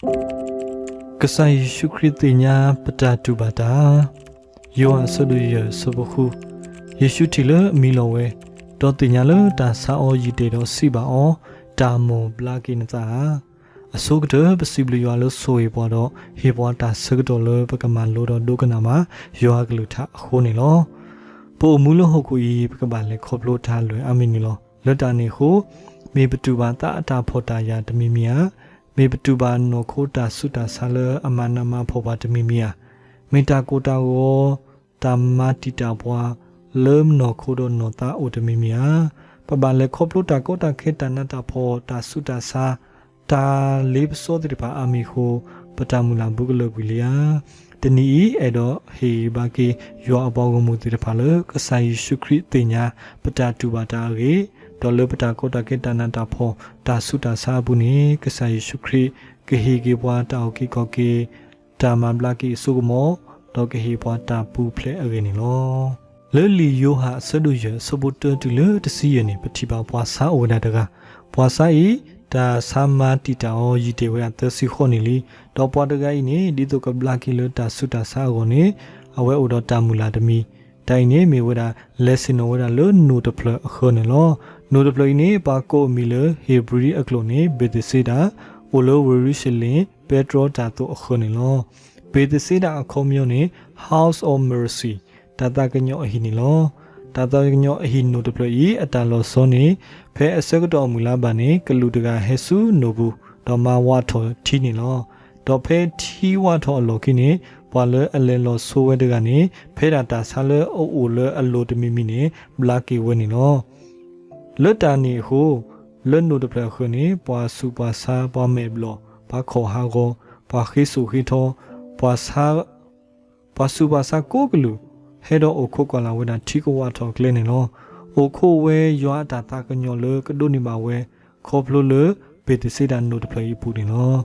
ကစၢ်ယ့ၣ်ရှူးခရံာ်သ့ၣ်ညါပတၢ်တူၢ်ဘၣ်တၢ်. ယိၤဟၣ်အဆၢဒိၣ်ယဲၢ်အဆၢဖိဃု, ယ့ၣ်ရှူးထံၣ်လၢအမံလီၤဝဲ, ဒီးသ့ၣ်ညါလၢတၢ်ဆါအီၤယံာ်တ့ၢ်ဒီးစံးဘၣ်အီၤ, တၢ်မိၣ်ဘျါက့ၤနသးဧါ. အဆိကတၢၢ် ပစံးဘျုးယွၤလၢဆိၣ်ဂ့ၤပှၤဒီးဟ့ၣ်ပှၤတၢ်ဆၢကတီၢ်လၢပကမၤလိဒီးဒိကနၣ်ဘၣ် ယွၤအကလုၢ်ကထါအဃိန့ၣ်လီၤ. ပအိၣ်မူလၢဟီၣ်ခိၣ်အံၤ ပကဘၣ်လဲၤခီဖျိတၢ်လွဲၢ်အါမံၤန့ၣ်လီၤ. လၢတၢ်န့ၣ်အဃိ, မ့ၢ်ပတူၢ်ဘၣ်သးအတၢ်ဖှီၣ်တၢ်ယာ်တမံၤမံၤဧါ. မ့ၢ်ပတူၢ်ဘၣ်နီၢ်ခိတၢ်ဆူးတၢ်ဆါလၢအမၤနးမၤဖှီၣ်ပှၤတမံၤမံၤဧါ. မ့ၢ်တၢ်ကိၢ်တၢ်ဂီၤ တၢ်မၤတံာ်တာ်ပှၤ လၢနီၢ်ခိဒီးနီၢ်သးအိၣ်တမံၤမံၤဧါ. ပဘၣ်လဲၤခီဖျိတၢ်ကီတၢ်ခဲ တၢ်နးတၢ်ဖှီၣ် တၢ်ဆူးတၢ်ဆါ တၢ်လ့ပစီသ့ၣ်တဖၣ်အါမံၤအဃိ, ပတၢ်မုၢ်လၢ်ဘူးကလၢာ်ကွံာ်လံဧါ. တနံၤအံၤ အဲၣ်ဒိးဟ့ၣ်ဂံၢ်ဘါက့ၤ ယွၤအပှၤဂီၢ်မုၢ်သ့ၣ်တဖၣ်လၢ ကစၢ်ယ့ၣ်ရှူးခရံာ်သ့ၣ်ညါ ပတၢ်တူၢ်ဘၣ်တၢ်အဂ့ၢ်, ဒီးလၢပတၢ်ကီတၢ်ခဲ တၢ်နးတၢ်ဖှီၣ် တၢ်ဆူးတၢ်ဆါအပူၤန့ၣ် ကစၢ်ယ့ၣ်ရှူးခရံာ် ကဟ့ၣ်က့ၤပှၤတၢ်အုၣ်က့ၤခီၣ်က့ၤ, တၢ်မၤဘျါက့ၤအစိကမီၤ, ဒီးကဟ့ၣ်ပှၤတၢ်ပူၤဖျဲးအဂ့ၢ်န့ၣ်လီၤ. လၢလံာ်ယိၤဟၣ်အဆၢဒိၣ်ယဲၢ်အဆၢဖိတၢတုၤလၢတဆံယဲၢ်န့ၣ် ပထံၣ်ဘၣ်ပှၤဆါအိၣ်ဝဲဒၣ်တဂၤ, ပှၤဆါအံၤ တၢ်ဆါမၤတံာ်တာ်အီၤယံာ်တ့ၢ်ဝဲဒၣ်သၢဆံဃိးနံၣ်လံ. ဒီးပှၤတဂၤအံၤန့ၣ် ဒ်သိးကဘျါက့ၤလၢတၢ်ဆူးတၢ်ဆါအဂီၢ်န့ၣ် အဝဲအိၣ်ဒီးတၢ်မုၢ်လၢ်တမံၤ, တၢ်အံၤန့ၣ်မ့ၢ်ဝဲဒၣ် လဲၤဆ့ၣ်နီၤဝဲဒၣ်လၢနိၣ်တဖျၢၣ်အဃၢၤန့ၣ်လီၤ. နိၣ်တဖျၢၣ်အံၤန့ၣ် ပှၤကိးအမံၤလၢ ဧ့ၤဘြံၤအကျိာ်န့ၣ် ဘ့ၤသ့းစ့ဒၤ, အိၣ်လၢဝ့ၢ်ယရူၤၡလ့ၣ် ပဲတြီတၢ်သိၣ်အဃၢၤန့ၣ်လီၤ. ဘ့ၤသ့းစ့ဒၤအခီပညီန့ၣ် House of Mercy တၢ်သးကညီၤအဟံၣ်န့ၣ်လီၤ. တၢ်သးကညီၤအဟံၣ်နိၣ်တဖျၢၣ်အံၤ အတၢ်လီၤဆီန့ၣ် ဖဲအဆၢကတီၢ်အမုၢ်လၢ်ဘၣ်န့ၣ် ကလူးတဂၤဟဲဆူနိၣ်ပူၤ ဒီးမၤဝးထီၣ်ထံန့ၣ်လီၤ. ဒီးဖဲထံဝးထီၣ်အလီၢ်ခံန့ၣ် ပှၤလၢအလဲၤလီၤဆီဝဲတဂၤန့ၣ် ဖဲဒၣ်တၢ်ဆါလၢအအိၣ်လၢအလိၤတမံၤမံၤန့ၣ် ဘျါက့ၤဝဲန့ၣ်လီၤ. လၢတၢ်န့ၣ်အဃိ လၢနိၣ်တဖျၢၣ်အဃၢၤန့ၣ် ပှၤဆူးပှၤဆါ, ပှၤမဲာ်ဘျီၣ်, ပှၤခီၣ်ဟးဂီၤ, ပှၤဃ့စိာ်ဃ့ထီ, ပှၤဆူးပှၤဆါကိးကလုာ် ဟဲဒီးအိၣ်ခိးကွၢ်လၢ်ဝဲဒၣ်ထံကဝးထီၣ်ကျဲန့ၣ်လီၤ. အိၣ်ခိးဝဲယွၤအတၢ်သးကညီၤလၢကဒိးန့ၢ်ဘၣ်ဝဲ ခီဖျိလၢဘ့ၤသ့းစ့ဒၤနိၣ်တဖျၢၣ်အံၤအပူၤန့ၣ်လီၤ.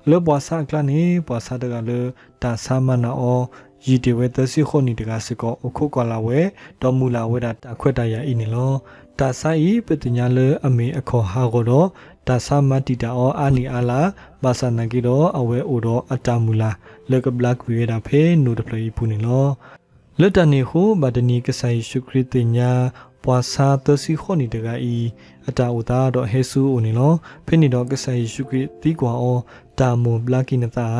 လၢပှၤဆါအကျါန့ၣ် ပှၤဆါတဂၤလၢ တၢ်ဆါမၤနးအီၤ ယံာ်တ့ၢ်ဝဲသၢဆံဃိးနံၣ်တဂၤစ့ၢ်ကီး အိၣ်ခိးကွၢ်လၢ်ဝဲ ဒီးမုၢ်လၢ်ဝဲဒၣ်တၢ်ခွဲးတၢ်ယာ်အံၤန့ၣ်လီၤ. တၢ်ဆါအံၤ ပသ့ၣ်ညါလၢအမ့ၢ်အခီၣ်ဟးဂီၤဒီး တၢ်ဆါမၤတံာ်တာ်အီၤအါနံၣ်အါလါ, ဘၣ်ဆၣ်သနာ်က့ဒီး အဝဲအိၣ်ဒီးအတၢ်မုၢ်လၢ် လၢကဘျါကွံာ်ဝဲဒၣ်ဖဲနိၣ်တဖျၢၣ်အံၤအပူၤန့ၣ်လီၤ. လၢတၢ်န့ၣ်အဃိ ဘၣ်တနံၤကစၢ်ယ့ၣ်ၡူးခရံာ်သ့ၣ်ညါ ပှၤဆါသၢဆံဃိးနံၣ်တဂၤအံၤ အတၢ်အိၣ်သးဒီးဟဲဆူအအိၣ်န့ၣ်လီၤ. ဖဲန့ၣ်ဒီးကစၢ်ယ့ၣ်ၡူးခရံာ်သံကွၢ်အီၤ, တၢ်မိၣ်ဘျါက့ၤနသးဧါ.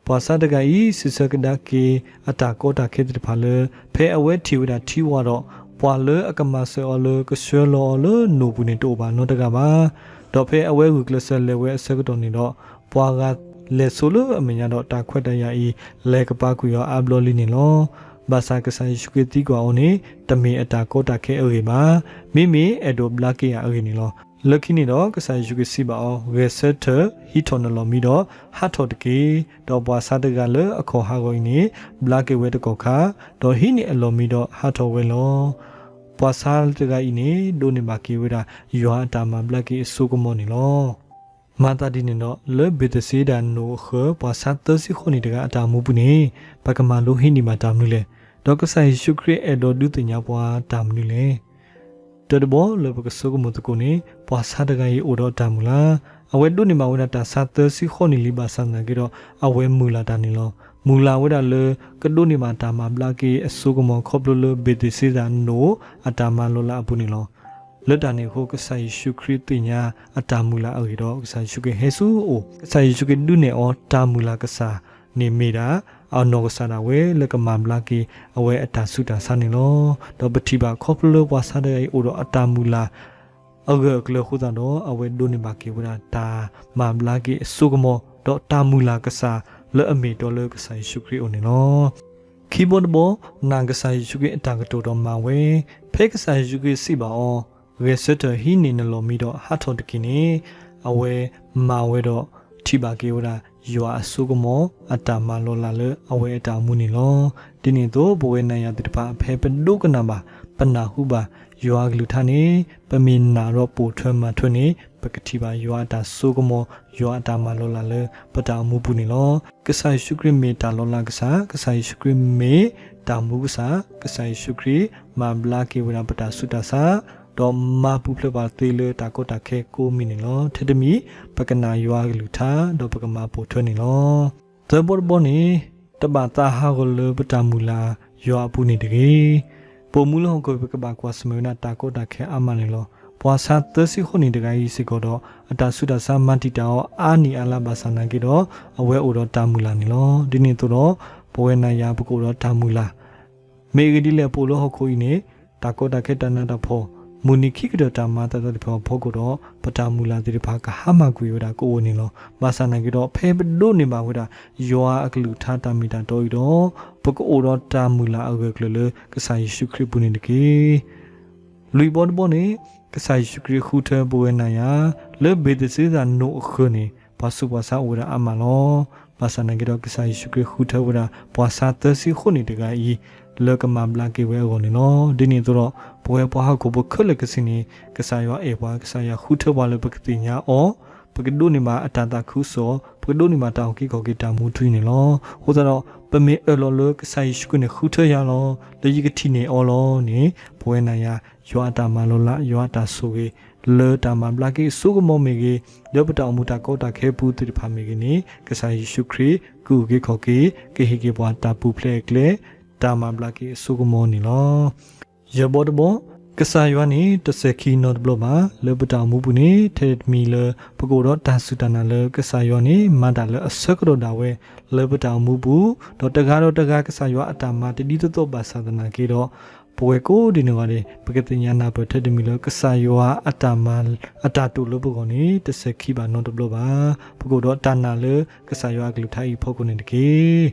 ပှၤဆါတဂၤအံၤ စံးဆၢကဒါက့ၤအတၢ်ကီတၢ်ခဲသ့ၣ်တဖၣ်လၢ ဖဲအဝဲထံၣ်ဝဲဒၣ်ထံဝးဒီး ပှၤလၢအကမၤစၢၤအီၤလၢကဆှၢလီၤအီၤလၢနိၣ်ပူၤန့ၣ်တအိၣ်ဘၣ်နီတဂၤဘၣ်. ဒီးဖဲအဝဲဂုာ်ကျဲးစၢးလဲၤဝဲအဆၢကတီၢ်န့ၣ်ဒီး ပှၤဂၤလဲၤဆိလၢအမဲာ်ညါဒီး တၢ်ခွဲးတၢ်ယာ်အံၤ လဲၤကပၤကွံာ်အီၤအါဘျီလံန့ၣ်လီၤ. ဘၣ်ဆၣ်ကစၢ်ယ့ၣ်ၡူးခရံာ်သံကွၢ်အီၤန့ၣ် တမ့ၢ်အတၢ်ကီတၢ်ခဲအဂ့ၢ်ဘၣ်. မ့မ့ၢ်အဲၣ်ဒိးဘျါက့ၤယၤအဂ့ၢ်န့ၣ်လီၤ. လၢခံန့ၣ်ဒီး ကစၢ်ယ့ၣ်ၡူးခရံာ်စံးဘၣ်အီၤ, ဂဲၤဆၢထၢၣ်, ဟံးထီၣ်နလီၢ်မံဒီး ဟးထီၣ်တက့ၢ်. ဒီးပှၤဆါတဂၤလၢအခီၣ်ဟးဂီၤအံၤန့ၣ် ဘျါက့ၤဝဲတကီၢ်ခါ, ဒီးဟံးန့ၢ်အလီၢ်မံဒီးဟးထီၣ်ဝဲလီၤ. ပှၤဆါတဂၤအံၤန့ၣ် ဒိးန့ၢ်ဘၣ်က့ၤဝဲဒၣ် ယွၤအတၢ်မၤဘျါက့ၤအစိကမီၤန့ၣ်လီၤ. မၤသးဒ်န့ၣ်ဒီး လၢဘ့ၤသ့းစ့ဒၤနိၣ်အဃၢၤ ပှၤဆါသၢဆံဃိးနံၣ်တဂၤအတၢ်အိၣ်မူပူၤန့ၣ် ပကမၤလိဟံးန့ၢ်ဘၣ်တၢ်မနုၤလဲၣ်. ဒီးကစၢ်ယ့ၣ်ၡူးခရံာ်အဲၣ်ဒိးဒုးသ့ၣ်ညါပှၤတၢ်မနုၤလဲၣ်. တၢတဘီလၢပကဆိကမိၣ်သကိးန့ၣ် ပှၤဆါတဂၤအံၤအိၣ်ဒီးတၢ်မုၢ်လၢ်, အဝဲဒိးန့ၢ်ဘၣ်ဝဲဒၣ်တၢ်ဆါသၢဆံဃိးနံၣ်လံ ဘၣ်ဆၣ်သနာ်က့ဒီး အဝဲမုၢ်လၢ်တၢ်န့ၣ်လီၤ. မုၢ်လၢ်ဝဲဒၣ်လၢ ကဒိးန့ၢ်ဘၣ်တၢ်မၤဘျါက့ၤအစိကမီၤခီဖျိလၢဘ့ၤသ့းစ့ဒၤနိၣ်အတၢ်မၤလီၤလးအပူၤန့ၣ်လီၤ. လၢတၢ်န့ၣ်အဃိ ကစၢ်ယ့ၣ်ၡူးခရံာ်သ့ၣ်ညါအတၢ်မုၢ်လၢ်အဂ့ၢ်ဒီး ကစၢ်ယ့ၣ်ၡူးခရံာ်ဟဲဆူအအိၣ်, ကစၢ်ယ့ၣ်ၡူးခရံာ်ဒုးနဲၣ်အီၤတၢ်မုၢ်လၢ်ကစၢ်န့ၣ်မ့ၢ်ဒၣ် အနီၢ်ကစၢ်ဒၣ်ဝဲလၢကမၤဘျါက့ၤအဝဲအတၢ်ဆူးတၢ်ဆါန့ၣ်လီၤ. ဒီးပထံၣ်ဘၣ်ခီဖျိလၢပှၤဆါတဂၤအံၤအိၣ်ဒီးအတၢ်မုၢ်လၢ် အဂၢၢ်အကျၢၤအဃိသတးဒီး အဝဲဒိးန့ၢ်ဘၣ်က့ၤဝဲဒၣ်တၢ်မၤဘျါက့ၤအစိကမီၤ ဒီးတၢ်မုၢ်လၢ်ကစၢ်လၢအမ့ၢ်တီလၢကစၢ်ယ့ၣ်ၡူးခရံာ်အအိၣ်န့ၣ်လီၤ. ခံဘီတဘီ, နာ်ကစၢ်ယ့ၣ်ၡူးခရံာ်အတၢ်ကတိၤဒီးမၤဝဲ, ဖဲကစၢ်ယ့ၣ်ၡူးခရံာ်စံးဘၣ်အီၤ, ဂဲၤဆၢထၢၣ်ဟံးန့ၢ်နလီၢ်မံဒီးဟးထီၣ်တက့ၢ်န့ၣ်, အဝဲမၤဝဲဒီးထံၣ်ဘၣ်က့ၤဝဲဒၣ် ယွၤအစိကမီၤအတၢ်မၤလီၤလးလၢအဝဲအတၢ်အိၣ်မူန့ၣ်လီၤ. ဒ်န့ၣ်အသိး ပဝဲနၤယၤသ့ၣ်တဖၣ် ဖဲပဒိကနၣ်ဘၣ် ပနၢ်ဟူဘၣ် ယွၤအကလုၢ်ကထါန့ၣ် ပမ့ၢ်နာ်ဒီးပိာ်ထွဲမၤထွဲန့ၣ် ပကထံၣ်ဘၣ်ယွၤအတၢ်စိကမီၤ ယွၤအတၢ်မၤလီၤလးလၢပတၢ်အိၣ်မူပူၤန့ၣ်လီၤ. ကစၢ်ယ့ၣ်ၡူးခရံာ်မ့ၢ်တၢ်လီၤလးကစၢ်, ကစၢ်ယ့ၣ်ၡူးခရံာ်မ့ၢ်တၢ်မူကစၢ်, ကစၢ်ယ့ၣ်ၡူးခရံာ်မၤဘျါက့ၤဝဲဒၣ်ပတၢ်ဆူးတၢ်ဆါ ဒီးမၤပူၤဖျဲးပှၤသ့လၢတၢ်ကီတၢ်ခဲကိးမံၤန့ၣ်လီၤ. ထဲတမံၤ ပကနာ်ယွၤအကလုၢ်ကထါ ဒီးပကမၤပိာ်ထွဲန့ၣ်လီၤ. သၢဘီတဘီန့ၣ် တဘၣ်သးဟးဂီၤလၢပတၢ်မုၢ်လၢ်ယွၤအပူၤန့ၣ်တဂ့ၤ. ပအိၣ်မူလၢဟီၣ်ခိၣ်အံၤ ပကဘၣ်ကွၢ်ဆၢၣ်မဲာ်ဝဲဒၣ်တၢ်ကီတၢ်ခဲအါမးန့ၣ်လီၤ. ပှၤဆါသၢဆံဃိးနံၣ်တဂၤအံၤစ့ၢ်ကီးဒီး အတၢ်ဆူးတၢ်ဆါမၤတံာ်တာ်အီၤအါနံၣ်အါလါဘၣ်ဆၣ်နာ်က့ဒီး အဝဲအိၣ်ဒီးတၢ်မုၢ်လၢ်န့ၣ်လီၤ. ဒ်န့ၣ်အသိးဒီး ပဝဲနၤယၤပကအိၣ်ဒီးတၢ်မုၢ်လၢ် မ့ၢ်အဂ့ၢ်ဒ်လဲၣ် ပအိၣ်လၢဟီၣ်ခိၣ်အံၤန့ၣ် တၢ်ကီတၢ်ခဲတၢ်နးတၢ်ဖှီၣ် မုၢ်နံၤခံကတၢၢ်တၢ်မၤအသးသ့ၣ်တဖၣ်အဖီခိၣ်ဒီး ပတၢ်မုၢ်လၢ်သ့ၣ်တဖၣ်ကဟါမၢ်ကွံာ်ဝဲဒၣ်ကအိၣ်န့ၣ်လီၤ. ဘၣ်ဆၣ်နာ်က့ဒီး ဖဲပဒိးန့ၢ်ဘၣ်ဝဲဒၣ် ယွၤအကလုၢ်ကထါတၢ်မ့ၢ်တၢ်တီအံၤဒီး ပကအိၣ်ဒီးတၢ်မုၢ်လၢ်အဂၢၢ်ကျၢၤလၢကစၢ်ယ့ၣ်ၡူးခရံာ်အပူၤန့ၣ်တက့ၢ်. လွံၢ်ဘီတဘီန့ၣ် ကစၢ်ယ့ၣ်ၡူးခရံာ်ဃုထၢပဝဲနၤယၤ လၢဘ့ၤသစ့သးနိၣ်အဃၢၤန့ၣ် ပှၤဆူးပှၤဆါအိၣ်ဝဲဒၣ်အါမးလီၤ. ဘၣ်ဆၣ်နာ်က့ဒီး ကစၢ်ယ့ၣ်ၡူးခရံာ်ဃုထၢဝဲဒၣ် ပှၤဆါသၢဆံဃိးနံၣ်တဂၤအံၤ လၢကမၤဘျါက့ၤဝဲအဂီၢ်န့ၣ်လီၤ. ဒ်န့ၣ်အသိးဒီး ပဝဲပှၤဟီၣ်ခိၣ်ဖိခဲလၢာ်ခဲဆ့န့ၣ် ကစၢ်ယွၤအဲၣ်ပှၤ ကစၢ်ယွၤဃုထၢပှၤလၢပကသ့ၣ်ညါအီၤ, ပကဒိးန့ၢ်ဘၣ်အတၢ်သးခုကစီၣ်, ပကဒိးန့ၢ်ဘၣ်တၢ်အုၣ်က့ၤခီၣ်က့ၤတၢ်မူထူအံၤန့ၣ်လီၤ. အဃိသတးဒီး ပမ့ၢ်အၢၣ်လီၤလၢကစၢ်ယ့ၣ်ၡူးခရံာ်န့ၣ် ဃုထၢယၤလီၤ, လၢယကထံၣ်န့ၢ်အီၤလီၤန့ၣ် ပဝဲနၤယၤ ယွၤအတၢ်မၤလီၤလး ယွၤအတၢ်ဆိၣ်ဂ့ၤ လၢတၢ်မၤဘျါက့ၤအစိကမီၤမ့ၢ်ဂ့ၤ, လၢပတၢ်အိၣ်မူတၢ်ကီတၢ်ခဲအပူၤသ့ၣ်တဖၣ်မ့ၢ်ဂ့ၤန့ၣ် ကစၢ်ယ့ၣ်ၡူးခရံာ် ကအုၣ်က့ၤခီၣ်က့ၤ ကဟ့ၣ်က့ၤပှၤတၢ်ပူၤဖျဲးအကျဲ တၢ်မၤဘျါက့ၤအစိကမီၤန့ၣ်လီၤ. ယဲၢ်ဘီတဘီ, ကစၢ်ယွၤန့ၣ် တစဲၤခံနီတဘျီဘၣ်. လၢပတၢ်အိၣ်မူပူၤန့ၣ် ထဲတမံၤလၢ ပကအိၣ်ဒီးတၢ်စူၢ်တၢ်နာ်လၢ ကစၢ်ယွၤန့ၣ် မၤတၢ်လၢအဆၢကတီၢ်ဒၣ်ဝဲ လၢပတၢ်အိၣ်မူပူၤ, ဒီးတဂၤဒီးတဂၤ ကစၢ်ယွၤအတၢ်မၤတဒ်သိးသိးဘၣ်ဆၣ်သနာ်က့ဒီး ပဝဲကိးဒံးနီၢ်ဂၤဒဲး ပကသ့ၣ်ညါနၢ်ပၢၢ်ထဲတမံၤလၢ ကစၢ်ယွၤအတၢ်မၤ အတၢ်တိာ်လၢပဂီၢ်န့ၣ် တစဲၤခံဘၣ်နီတဘျီဘၣ်. ပကအိၣ်ဒီးတၢ်နာ်လၢ ကစၢ်ယွၤအကလုၢ်ကထါအံၤအဖီခိၣ်န့ၣ်တက့ၢ်.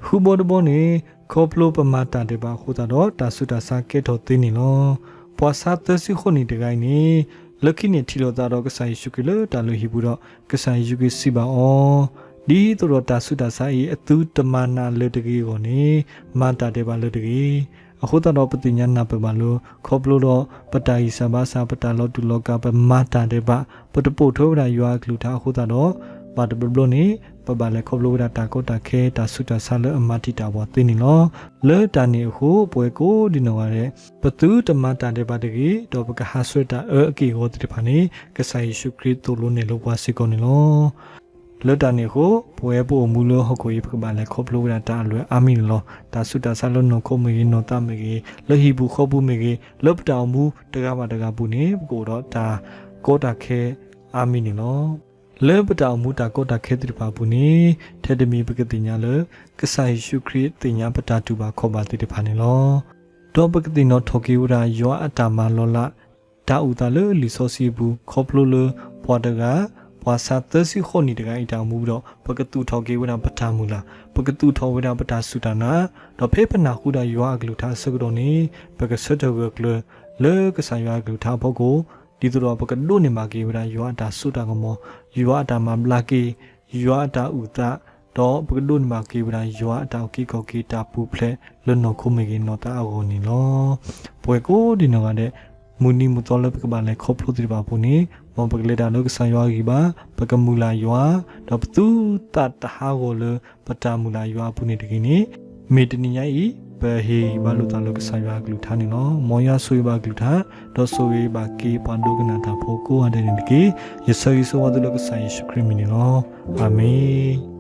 ဃုဘီတဘီန့ၣ် ခီဖျိပမၤတၢ်ဒဲးဘးအဃိသတးဒီး တၢ်ဆူးတၢ်ဆါကဲထီၣ်သ့န့ၣ်လီၤ. ပှၤဆါသၢဆံဃိးနံၣ်တဂၤအံၤန့ၣ် လၢခံန့ၣ်ထံၣ်လိာ်သးဒီးကစၢ်ယ့ၣ်ၡူးခရံာ်လၢတၢ်လုၢ်ဟံၣ်ပူၤဒီး ကစၢ်ယ့ၣ်ၡူးခရံာ်စံးဘၣ်အီၤ, ဒ်သိးဒီးတၢ်ဆူးတၢ်ဆါအံၤ အသုတမၤနးလၢၤတဂ့ၤအဂီၢ်န့ၣ် မၤတၢ်ဒဲးဘးလၢၤတဂ့ၤ. အဃိသတးဒီး ပသ့ၣ်ညါနၢ်ပၢၢ်ဘၣ်လၢ ခီဖျိဒီးပတၢ်ဂံၢ်စၢ်ဘါစၢ် ပတၢ်လီၤတူာ်လီၤကာ် ပမၤတၢ်ဒဲးဘး ပတပိာ်ထွဲဝဲဒၣ်ယွၤအကလုၢ်ကထါအဃိသတးဒီး ဘၣ်တဘျီဘျီန့ၣ် ပဘၣ်လဲၤခီဖျိဝဲဒၣ်တၢ်ကီတၢ်ခဲ တၢ်ဆူးတၢ်ဆါလၢအမၤတံာ်တာ်ပှၤသ့န့ၣ်လီၤ. လၢတၢ်န့ၣ်အဃိ ပဝဲကိးဒံးနီၢ်ဂၤဒဲး ပသုတမၤတၢ်ဒဲးဘးတဂ့ၤ, ဒီးပကဟးဆှဲးတၢ်အၢအက့ၢ်အဂီၤသ့ၣ်တဖၣ်န့ၣ် ကစၢ်ယ့ၣ်ၡူးခရံာ်သိၣ်လိနဲၣ်လိပှၤစ့ၢ်ကီးန့ၣ်လီၤ. လၢတၢ်န့ၣ်အဃိ ပဝဲပအိၣ်မူလၢဟီၣ်ခိၣ်အံၤ ပကဘၣ်လဲၤခီဖျိဝဲဒၣ်တၢ်အလွဲၢ်အါမံၤန့ၣ်လီၤ. တၢ်ဆူးတၢ်ဆါလၢနီၢ်ခိမ့ၢ်ဂ့ၤ, နီၢ်သးမ့ၢ်ဂ့ၤ, လၢဟံၣ်ပူၤဃီပူၤမ့ၢ်ဂ့ၤ, လၢပတၢ်အိၣ်မူတဂၤဘၣ်တဂၤပူၤန့ၣ် ပကအိၣ်ဒီးတၢ်ကီတၢ်ခဲအါမံၤန့ၣ်လီၤ. လၢပတၢ်အိၣ်မူတၢ်ကီတၢ်ခဲသ့ၣ်တဖၣ်အပူၤန့ၣ် ထဲတမံၤပကသ့ၣ်ညါလၢ ကစၢ်ယ့ၣ်ၡူးခရံာ်သ့ၣ်ညါပတၢ်တူၢ်ဘၣ်ခီၣ်ဘၣ်သ့ၣ်တဖၣ်န့ၣ်လီၤ. ဒီးပကသ့ၣ်နီၣ်ထီၣ်က့ၤဝဲဒၣ်ယွၤအတၢ်မၤလီၤလး တၢ်အုၣ်သးလၢလံာ်စီဆှံအပူၤ ခီဖျိလၢပှၤတဂၤ ပှၤဆါသၢဆံဃိးနံၣ်တဂၤအံၤတၢ်အိၣ်မူဒီး ပကသူၣ်ထီၣ်က့ၤဝဲဒၣ်ပတၢ်မုၢ်လၢ်, ပကသူၣ်ထီၣ်ဝဲဒၣ်ပတၢ်စူၢ်တၢ်နာ်, ဒီးဖဲပနၢ်ဟူဒၣ်ယွၤအကလုၢ်ကထါအဆၢကတီၢ်န့ၣ် ပကဆၢထၢၣ်ဂၢၢ်ကျၢၤလၢကစၢ်ယွၤအကလုၢ်ကထါအဖီခိၣ် ဒ်သိးဒီးပကဒိးန့ၢ်ဘၣ်က့ၤဝဲဒၣ်ယွၤအတၢ်စိတၢ်ကမီၤ, ယွၤအတၢ်မၤဘျါက့ၤ, ယွၤအတၢ်အုၣ်သး, ဒီးပကဒိးန့ၢ်ဘၣ်က့ၤဝဲဒၣ်ယွၤအတၢ်အုၣ်က့ၤခီၣ်က့ၤတၢ်ပူၤဖျဲးလၢနီၢ်ခိမ့ၢ်ဂ့ၤနီၢ်သးအဂီၢ်န့ၣ်လီၤ. ပဝဲကိးဒံးနီၢ်ဂၤဒဲး မုၢ်နံၤမုၢ်သီလၢပကဘၣ်လဲၤခီဖျိသ့ၣ်တဖၣ်အပူၤန့ၣ် မ်ပကလဲၤတၢ်လၢကစၢ်ယွၤအဂံၢ်ဘါ, ပကမုၢ်လၢ်ယွၤ, ဒီးပသုသးတဟးဂီၤလၢပတၢ်မုၢ်လၢ်ယွၤအပူၤန့ၣ်တဂ့ၤန့ၣ် မ့ၢ်တနံၤညါအံၤ ပဟ့ၣ်ဂံၢ်ဘါလိာ်သးလၢကစၢ်ယွၤအကလုၢ်ကထါန့ၣ်လီၤ. မ်ယွၤဆိၣ်ဂ့ၤဘၣ်အကလုၢ်ကထါ, ဒီးဆိၣ်ဂ့ၤဘၣ်က့ၤပှၤဒိကနၣ်တၢ်ဖိကိးဂၤဒဲးန့ၣ်တက့ၢ်. ယဆၢဂ့ၤဆၢဝါသုလၢကစၢ်ယ့ၣ်ၡူးခရံာ်မံၤန့ၣ်လီၤ. အၤမ့ၣ်.